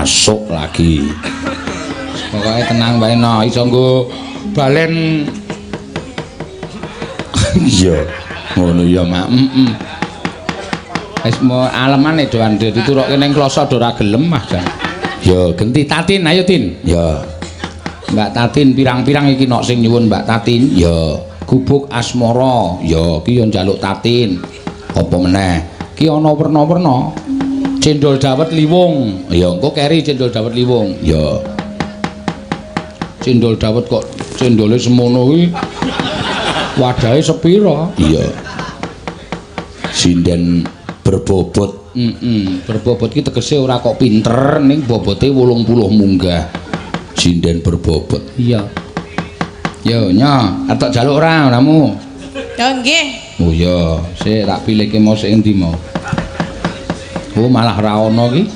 Masuk lagi. Pokoke tenang wae no, iso nggo balen. Iya. Ngono ya, Mak. Heeh. Wis mo alemane doan diturokke ning kloso do ora gelem mah jan. Ya, genti Tatin, ayo Tin. Ya. Mbak Tatin pirang-pirang iki nok sing nyuwun Mbak Tatin. Ya, Gubuk Asmara. Ya, ki yo njaluk Tatin. Apa meneh? Ki ana werna-werna. Cendol dawet liwung. Ya, engko keri cendol dawet liwung. Ya. Cendol dawet kok cendole semono kuwi. Wadahe sepira? Iya. Sinden berbobot. Heeh, berbobot ki tegese ora kok pinter ning bobote 80 munggah. Sinden berbobot. Iya. Yo, nyo, arep jaluk ora oramu? Ya nggih. Oh iya, sik tak pilihke mau sik endi mau. Oh, malah ra ono ki.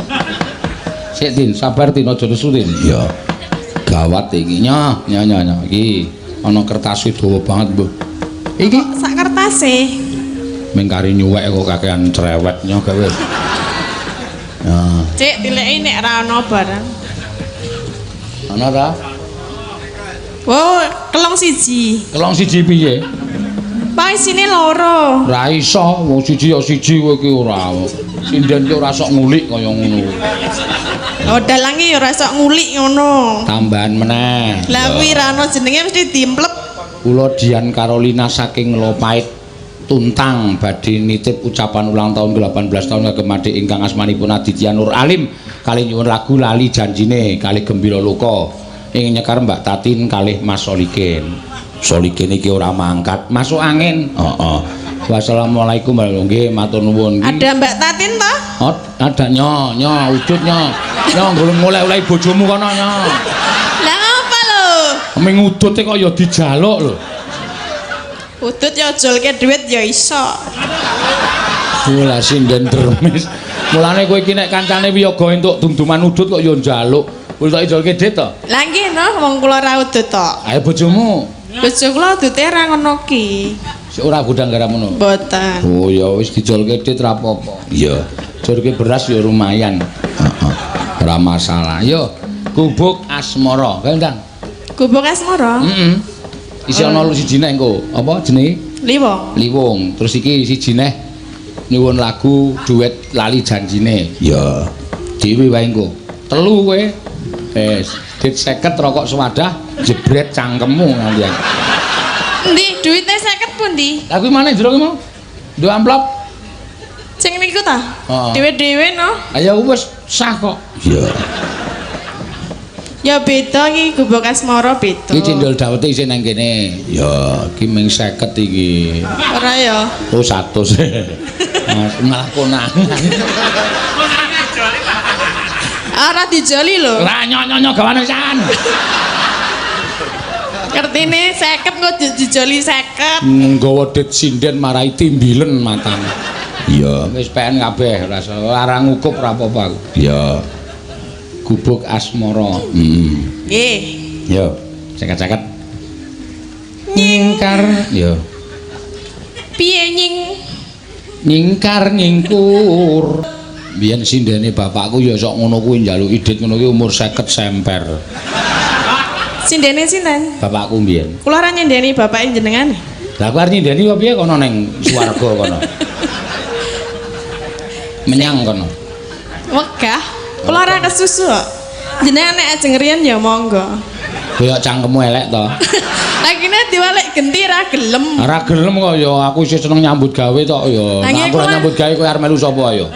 Sik Tin, sabar Tin, aja nesu Tin. Iya. Gawat iki. Nyo, nyo nyo nyo iki ana kertase dawa banget, Mbah. Iki Sak kertase. Ming kari nyuwek kok kakean cerewet nyo gawe. Nah, Cek tileki nek ra ono barang. Ana ta? Wow, kelong siji. Kelong siji piye? Pak isine loro. Ora iso, wong siji ya siji kowe iki ora. Sinden ki ora sok ngulik kaya ngono. Oh, dalange ya ora sok ngulik ngono. Tambahan meneh. Lah kuwi ra ono jenenge mesti dimplep. Kula Dian Carolina saking Lopait Tuntang badhe nitip ucapan ulang tahun ke-18 tahun kagem adik ingkang asmanipun Aditya Nur Alim kalih nyuwun lagu Lali Janjine kalih Gembira Loka ing nyekar Mbak Tatin kalih Mas Solikin. Solikin iki ora mangkat, masuk angin. Heeh. Wassalamualaikum warahmatullahi wabarakatuh. Matur nuwun. Ada Mbak Tatin toh? Oh, ada nyo, nyo, wujud nyo. Nyo golek golek bojomu kono nyo. Lah ngapa lho? Ming udute kok ya dijaluk lho. Udut ya jolke dhuwit ya iso. Lah sinden dermis. Mulane kowe iki nek kancane wiyaga entuk dum-duman udut kok ya njaluk. Wis tak ijolke dit to? Lah nggih no, wong kula ra udut to. Ayo bojomu. Bojo kula udute ra ngono ki. Sik ora gudang garam ngono. Mboten. Oh ya wis dijolke dit ra apa-apa. Iya. Jolke beras ya lumayan. Heeh. Ora masalah. Yo, Gubuk Asmara. Kae ndang. Gubuk Asmara? Heeh. Isi ana siji neh engko. Apa jenenge? Liwung. Liwung. Terus iki siji neh nyuwun lagu duet Lali Janjine. Ya. Dhewe wae engko. Telu kowe. Wis, dit 50 rokok sewadah jebret cangkemmu nganti. Endi duwite 50 pundi? Lah kuwi maneh jero ki mau? Nduk amplop. Sing niku ta? Heeh. Dhewe-dhewe no. Ayo wis sah kok. Iya. Ya beda iki Gubuk Asmara beda. Iki cendol dawete isih nang kene. Ya, iki ming 50 iki. Ora ya. Oh, 100. Mas, malah konangan. Ora dijoli lho. Ora nyok-nyok gawane pisan. Ngertine 50 kok dijoli 50. Nggawa dit sinden marai timbilen matane. Iya, wis PN kabeh ora ora ngukup ora apa-apa aku. Iya. Gubuk Asmara. Heeh. Nggih. Yo, ceket-ceket. Nyingkar, yo. Piye nying? Nyingkar nyingkur. Biyen sindene bapakku ya sok ngono kuwi njaluk idit ngono kuwi umur 50 semper. Sindene sinten? Bapakku biyen. Kula ora nyindeni bapake jenengan. Lah aku arep nyindeni apa piye kono ning swarga kono. Menyang kono. Wegah. Kula ora kesusu kok. Jenengan nek ajeng riyen ya monggo. Koyo cangkemmu elek to. Lagine diwalik genti ra gelem. Ora gelem kok ya aku isih seneng nyambut gawe tok ya. Lah Nek aku ora nyambut gawe kowe arep melu sapa ayo.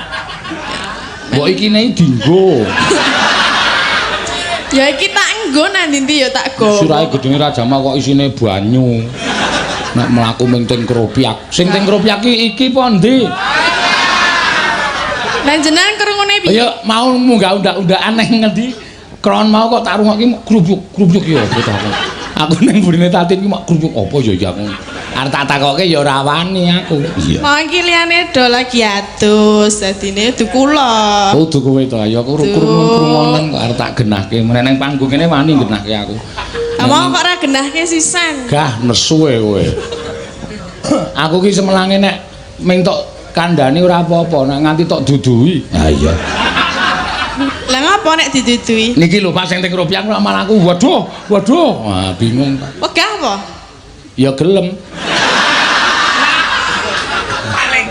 Mbok iki ne dinggo. Ya iki tak nggo nang ndi ya tak go. Sirahe gedenge Rajama kok isine banyu. Nek mlaku ming ting kropyak. Sing ting kropyak iki iki apa ndi? Lah jenengan krungune piye? Ya mau munggah undak-undakan nang ngendi? Kron mau kok tak rungokke krubuk-krubuk ya apa ta aku. Aku ning burine Tatin ki mak krubuk apa ya iki aku. Arep tak takoke ya ora wani aku. Iya. Mau iki liyane do lagi adus, dadine du kula. Oh, du kowe to. Ya aku krungu-krungonan kok arep tak genahke. Meneh nang panggung kene wani genahke aku. Lah mau kok ora genahke sisan. Gah nesu e kowe. Aku ki semelange nek ming tok kandhane ora apa-apa, nek nganti tok duduhi. Ha iya. Lah ngapa apa nek didudui? Niki lho Pak sing teng Ropiang kok malah aku waduh, waduh. Wah, bingung ta. Wegah apa? Ya gelem. Paling.